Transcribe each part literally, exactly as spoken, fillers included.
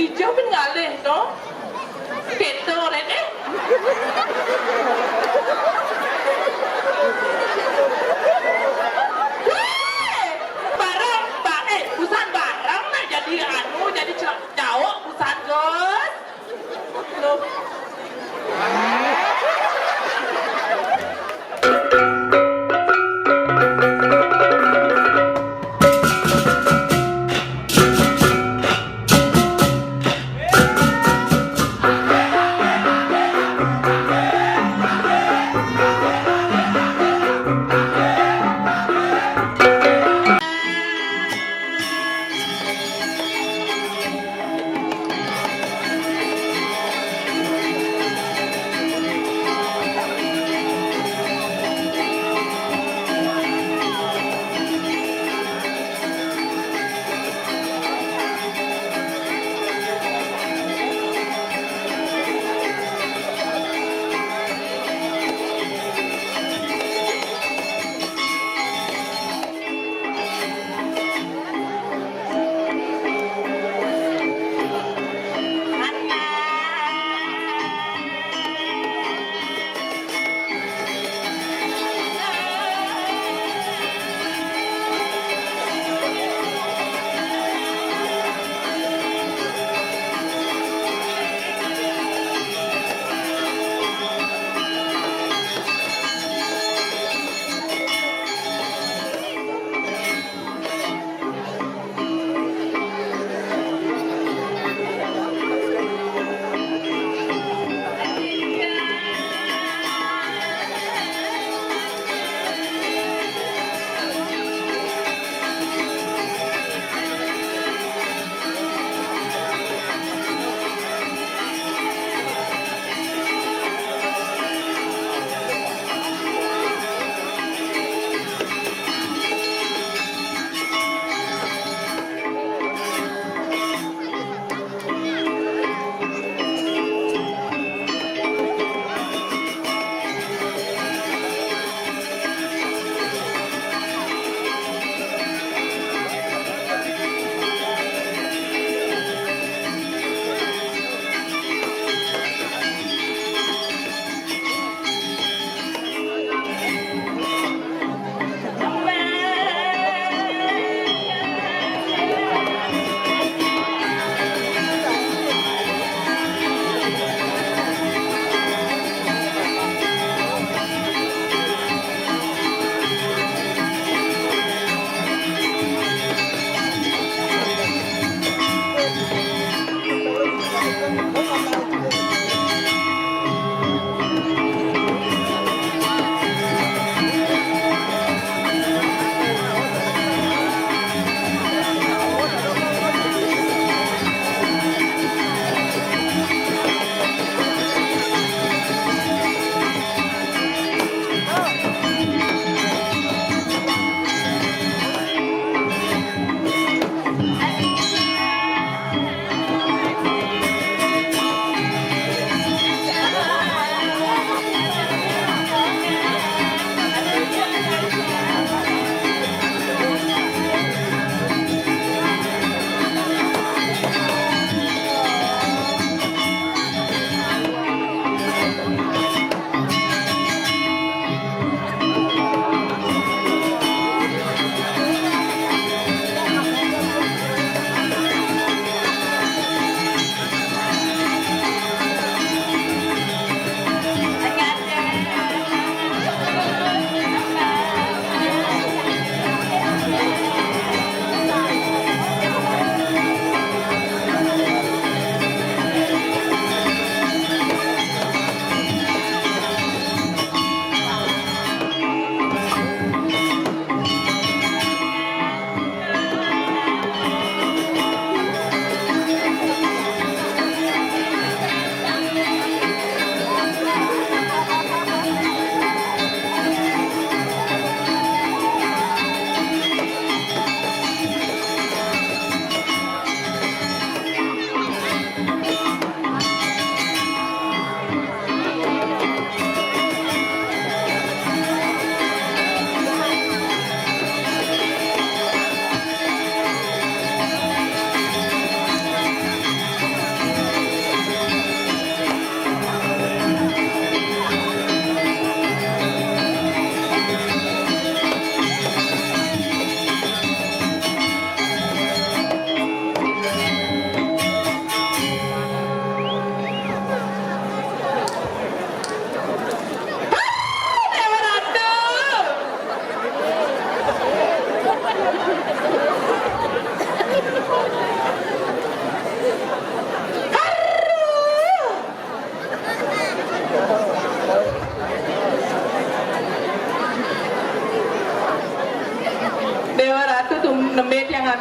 Ijo pun ngalih to. Keto rene. Weh, barang, ba-, eh, usan barang nah jadi anu, jadi celak jauh usan, Gus. Loh.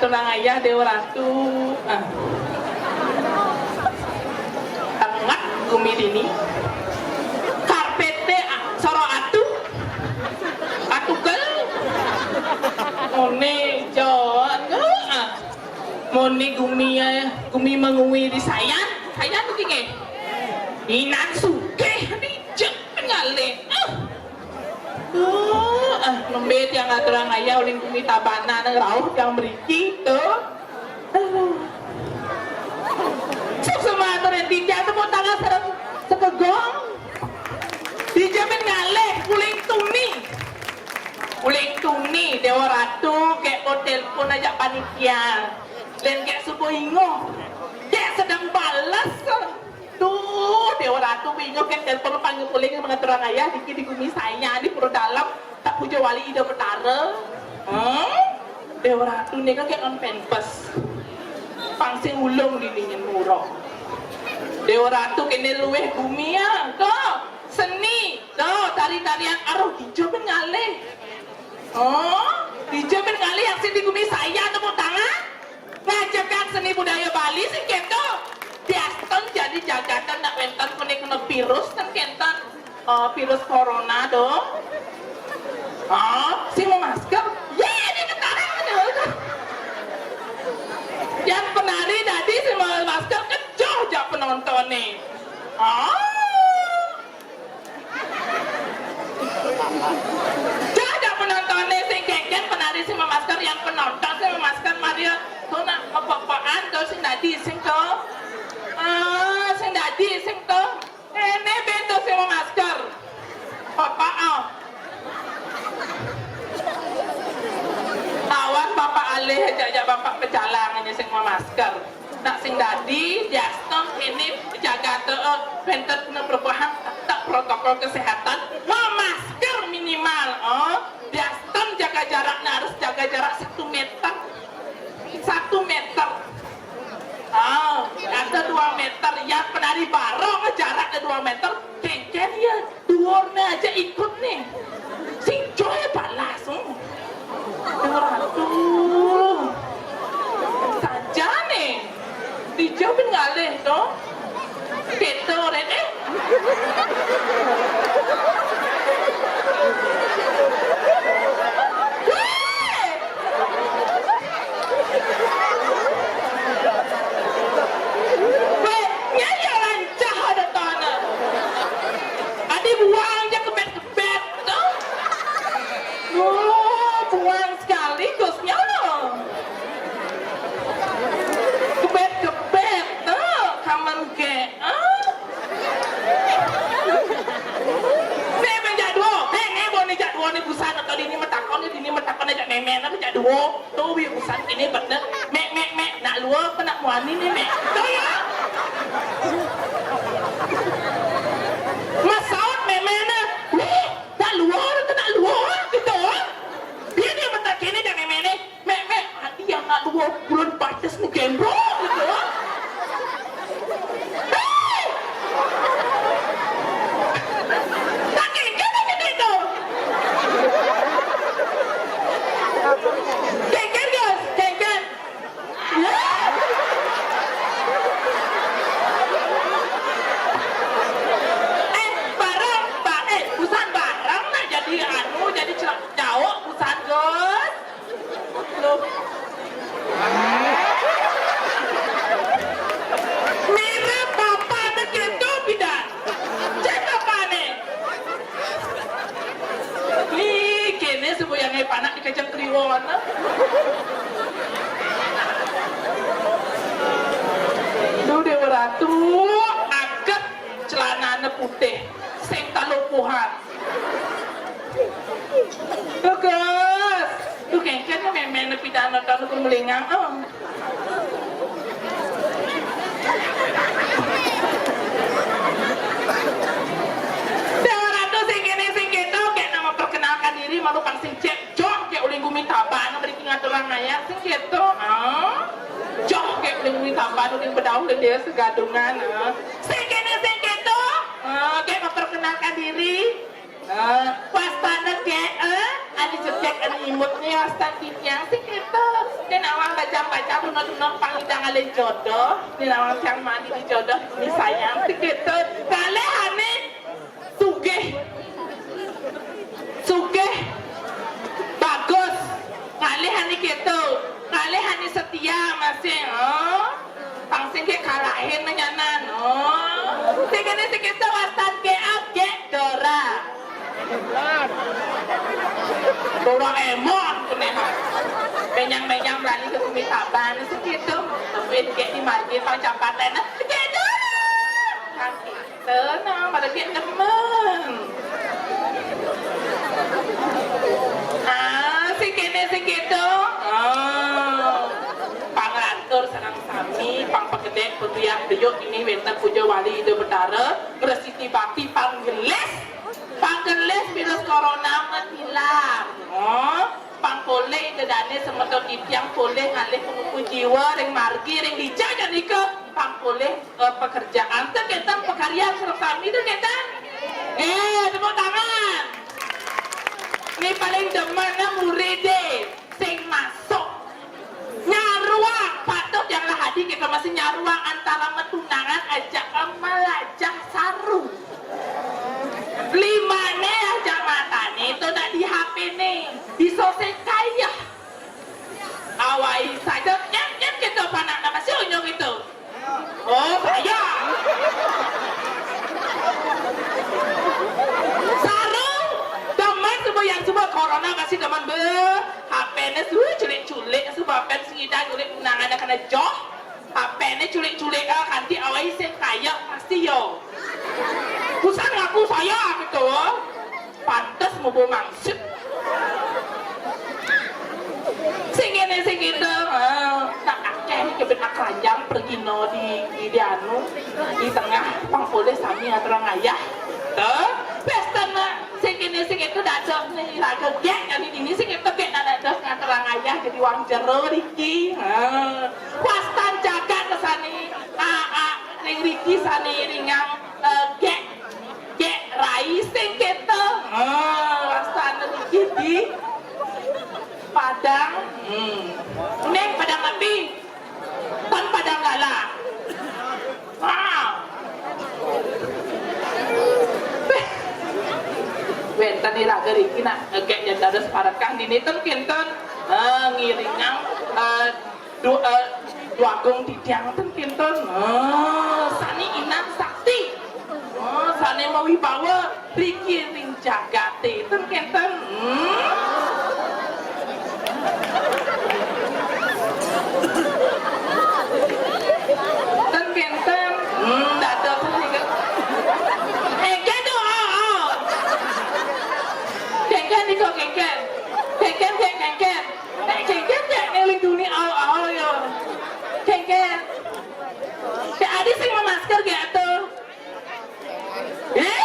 Nang ayah Déwa Ratu. Ah. Tengah gumi dini. Karpété, ah, soro atu. Atu kel. Moné jalan. Ah. Moné gumi, eh, gumi mangui di sayan. Sayan tuh kengé. Inan sugih, dijak ngalih. Ah. Duh, ah, nembé tiang aturang ayah uling gumi Tabanan rauh tiang mriki, tuh. Aduh. Suksma aturin titiang tepuk tangan sareng sekegong. Dijamin ngalih uling tuni. Uling tuni, Déwa Ratu, gék ko telepon ajak panitia. Lén gék suba ingoh. Gék sedeng bales. Duh, Déwa Ratu bingung kan telepon panggil uling ngaturang ayah niki di gumi saya di Pura Dalem, tak puja wali Ida Betara. Hmm? Déwa Ratu nika kan pénpes. Pang sing ulung dini nyén murah. Déwa Ratu kéné luwih gumi ya. Tuh, seni. Tuh, tari-tarian aruh dija ben ngalih. Oh, dija ben ngalih yang sing di gumi saya tepuk tangan. Ngajegang seni budaya Bali sing kéto. Diastun jadi jagatan nak wénten punika virus ten kénten. Eh, virus corona dong. Oh, sing mamasker. Ya, ini ketara. Yang penari tadi sing mamasker kejoh jak penontoné. Oh. Dah, dah penontoné sing kéngkén, penari sing mamasker, yang penonton sing mamasker, Maria. Tuh nak, apa-apaan tuh sing dadi sing tuh. Ah, sing dadi sing tuh. Ini ben tuh sing mamasker. Bapak, ah. Awas bapak alih, ajak-ajak bapak pecalang ini sing mamasker. Nak sing dadi, diastun ini jaga tuh, eh, wénten perubahan tetep protokol kesehatan, mamasker minimal, oh. Diastun jaga jaraknya harus jaga jarak satu meter. Satu meter. Ah, ada dua meter. Yang penari barong jaraknya dua meter. Kéngkén ya, duurné aja ikut nih. Sing joy balas. Hmm. Aduh. Saja nih. Dijawabin ngalih tuh. Kéto, Rén, eh. Wéh! Wéh, nyaya lancah ada tanah. Adi buang aja kebet-kebet tuh. Oh, buang sekali gusnya loh. Kebet-kebet tuh, kamen ke. Ah. Né, men jak duo. Hé, né, bo né jak duo né busan atau dini metakon né, dini metakon jak mémén apa jak duo. Tuh, wi busan ini bener. Mék, mék, mék. Nak luo apa nak muani né, mék? Tuh ya. Masaut mémén né. Wih, nak luo apa nak luo gitu. Dia dia metak ini jak mémén né. Mék, mék, adi anak dua bulan batas nih gembrong gitu. Hei! Tak kéngkén aja deh tuh. Kéngkén, Gus, kéngkén. Ya. Eh, barang, ba-, eh, busan barang nak jadi anu, jadi celak jauh busan, Gus. Loh. Mirip bapa anak itu, pidan. Cek bapa né. Ih, kéné sebuyangé panak dikajang kliwon. Duh, Déwa Ratu, aget celanané putih, sing talupuhan. Tuh, Gus. Tuh, kéngkén ya, mémén nepi danau-danau kemelingang. Oh. Déwa Ratu sing kéné, sing kéto, kayak nama perkenalkan diri, malu pang sing cek, joh, kayak uling gumi taban, beri ngaturang ayah, sing kéto. Oh. Joh, kayak uling gumi taban, uling bedauh, uling dia segadungan. Oh. Sing kéné, sing kéto. Oh, kayak memperkenalkan diri. Eh, wastane gék, eh, ane jegég, ane imut ne wastan titiang sing kéto. Yen awang bajang-bajang, dunung-dunung pang idang ale jodoh, yen awang tiang mani dijodoh, disayang sing kéto. Kalih ane sugih. Sugih. Bagus. Kalih ane kéto. Kalih ane setia masih. Oh. Pang sing gék kalahin nyanan. Oh. Sing kene sing kéto wastan gék, gék Dora. Doraemon kene. Menyang-menyang berani ke bumi Taban sing kéto. Tapi gék di margi pang capaten. Gék Dora. Kaki. Tenang, pada dia demen. Ah, sing kene sing kéto. Ah. Panglantur sareng sami, pang pagedé, pebiak beyuk ini wénten puja wali Ida Betara, ngresiki bakti panggelis. Panggelis virus corona metilar. Oh. Pang polih Ida Dané semeton titiang polih ngalih penguku jiwa ring margi ring dija nika pang polih, eh, pekerjaan. Ten kénten pakaryan sareng sami ten kénten. Eh, tepuk tangan. Ini paling demen muridé sing masuk. Nyaruang, patuh yang lah adi kita masih nyaruang antara metunangan ajak malajah saru. Limane ajak matane to nak di H P ne. Bisa sing kayeh. Awai saja nyem nyem kita panak nama si unyung itu. Oh, saya. Saru, demen semua yang semua corona masih demen be. H P ne suwe culik-culik, sebab pen sing ida culik nangane kena joh. H P ne culik-culik, ah, kanti awai sing kaya pasti yo. Busan ngaku saya gitu. Pantes mubo mangsit. Sing ngene sing ngene, eh, nak akeh iki ben keranjang pergino di, di, di anu, di tengah pang polih sami ngaturang ayah. Tuh, pesta nak sing ngene sing itu dados nih raga gek kali ini sing itu gek nak dados ngaturang ayah jadi wong jero riki. Heeh. Wastan jagat kesani, ah, ah, ring riki sani ringang, eh, gek, gek rai sing kita. Ah, wastan riki di Padang. Hmm. Ning Padang Api. Tan Padang Galang. Ah. Wénten iraga riki nak ngegek yen dados parekah dini ten kinten. Ah, ngiringang, eh, du-, eh, duagung titiang ten kinten. Ah, sani inang sakti. Ah, sani mawibawa riki ring jagate ten kinten. Hmm? Ten kinten. Hmm, dados nika. Engken to, oh, oh. Kengken nika kengken. Kengken, keng-, kengken. Nek kengken, nek ning duni, oh, oh, yo. Kengken. Nek adi sing memasker gak to. Eh,